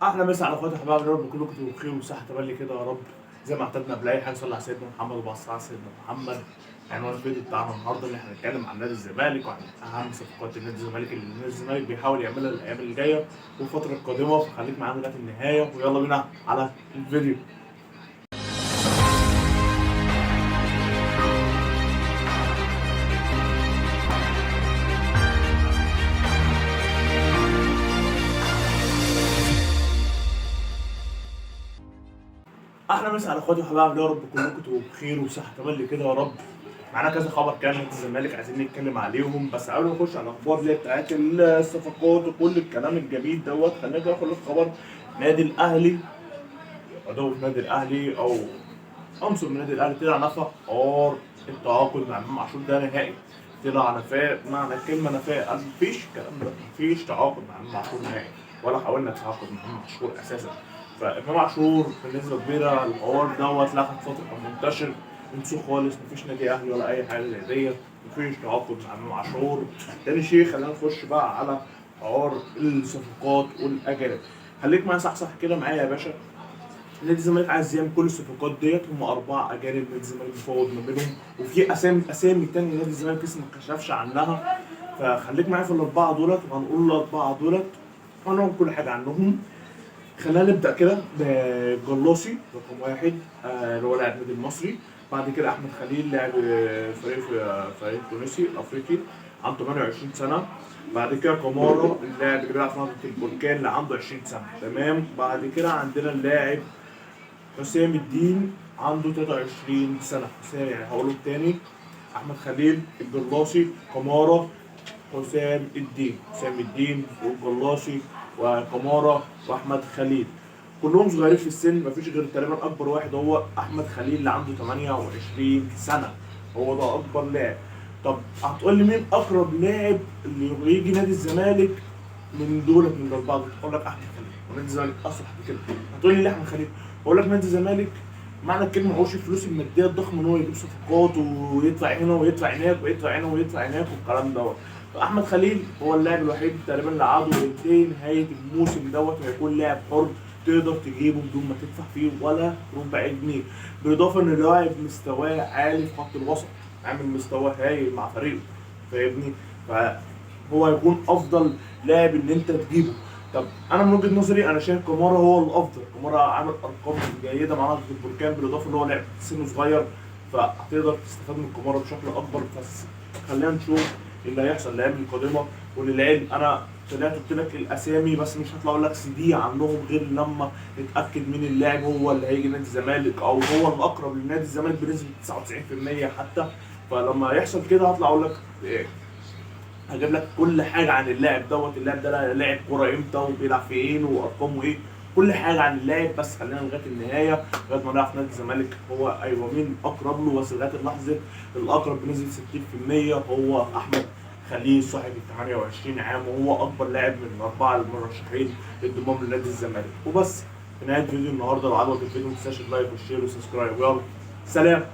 احلى مسا على اخواتي حبايبي، يا رب كلكم تبقوا بخير وصحة تملي كده يا رب. زي ما اعتدنا قبل اي حاجة صلى على سيدنا محمد وبعد على سيدنا محمد. عنوان الفيديو بتاعنا النهارده اللي احنا هنتكلم عن نادي الزمالك وعن اهم صفقات نادي الزمالك اللي نادي الزمالك بيحاول يعملها الايام اللي جاية والفترة القادمة، فخليك معانا لغاية النهاية ويلا بينا على الفيديو. احلى مسا على اخواتي وحبايبي، يا رب كلكم تبقوا بخير وصحة تملي كده يا رب. معانا كذا خبر كان نادي الزمالك عايزين نتكلم عليهم، بس قبل ما نخش على الاخبار اللي هي بتاعت الصفقات وكل الكلام الجميل دوت، خلينا كده ناخد خبر نادي الاهلي. عضو في نادي الاهلي او عنصر من نادي الاهلي طلع نفى حوار التعاقد مع امام عاشور ده نهائي. طلع نفاه معنى الكلمة نفاه، قال مفيش الكلام ده، مفيش تعاقد مع امام عاشور نهائي، ولا حاولنا التعاقد مع امام عاشور اساسا. فامام عاشور بنسبة كبيرة الحوار دوت لا خد فترة كان منتشر، انسوه خالص، مفيش نادي اهلي ولا اي حاجة زي ديت، مفيش تعاقد مع امام عاشور. تاني شيء خلينا نخش بقى على حوار الصفقات والاجانب. خليك معايا صح صح كده معايا يا باشا. نادي الزمالك عايز يعمل كل الصفقات ديت، هم 4 اجانب نادي الزمالك مفوض ما بينهم، وفي اسامي تانية نادي الزمالك لسه ما اتكشفش عنها. فخليك معايا في ال4 دولت، وهنقول ال4 دولت وهنقول كل حاجة عنهم. خلينا نبدا كده بجلاصي رقم 1، اللي هو لاعب نادي المصري. بعد كده احمد خليل لاعب فريق تونسي الافريقي عنده 28 سنة. بعد كده كامارا اللاعب اللي بيلعب في نهضة البركان اللي عنده 20 سنة، تمام. بعد كده عندنا اللاعب حسام الدين عنده 23 سنة. حسام يعني هقوله تاني، احمد خليل، الجلاصي، كامارا، حسام الدين. حسام الدين والجلاصي وكامارا واحمد خليل كلهم صغيرين في السن، مفيش غير تقريبا اكبر واحد هو احمد خليل اللي عنده 28 سنة، هو ده اكبر لاعب. طب هتقول لي مين اقرب لاعب اللي يجي نادي الزمالك من دولت من الاربعة دول؟ اقول لك احمد خليل، ونادي الزمالك اصرح بكده. هتقول لي ليه احمد خليل؟ اقول لك نادي الزمالك معنى الكلمة معهوش الفلوس المادية الضخمة ان هو يجيب صفقات ويدفع هنا ويدفع هناك ويدفع هنا ويدفع هناك والكلام دوت. فاحمد خليل هو اللاعب الوحيد تقريبا اللي عقده ينتهي نهاية الموسم دوت، وهيكون لاعب حر تقدر تجيبه بدون ما تدفع فيه ولا ربع جنيه. بالاضافة ان اللاعب مستواه عالي في خط الوسط، عامل مستوى هايل مع فريقه، فاهمني؟ فهو هيكون افضل لاعب ان انت تجيبه. طب انا من وجهه نظري انا شايف كامارا هو الافضل. كامارا عامل ارقام جيدة مع نهضة البركان، بالاضافة ان هو لاعب سنة صغير، فهتقدر تستفاد من كامارا بشكل اكبر. بس خلينا نشوف اللي هيحصل الايام القادمة. وللعلم انا طلعت قلت لك الاسامي، بس مش هطلع اقول لك سي دي عنهم غير لما نتاكد مين اللاعب هو اللي هيجي نادي الزمالك او هو الاقرب لنادي الزمالك بنسبة 99% حتى. فلما يحصل كده هطلع اقول لك إيه، هجيب لك كل حاجة عن اللاعب دوت، اللاعب ده لاعب كورة امتى وبيلعب فين وارقامه ايه، كل حاجة عن اللاعب. بس خلينا لغاية النهاية لغاية ما نعرف نادي الزمالك هو ايوه مين اقرب له. بس لغاية اللحظة الاقرب بنسبة 60% هو احمد خليل صاحب ال 28 عام، وهو اكبر لاعب من الاربعة المرشحين للانضمام لنادي الزمالك. وبس في نهاية فيديو النهارده، لو عجبك الفيديو ما تنساش ال like وال share وال subscribe. يلا سلام.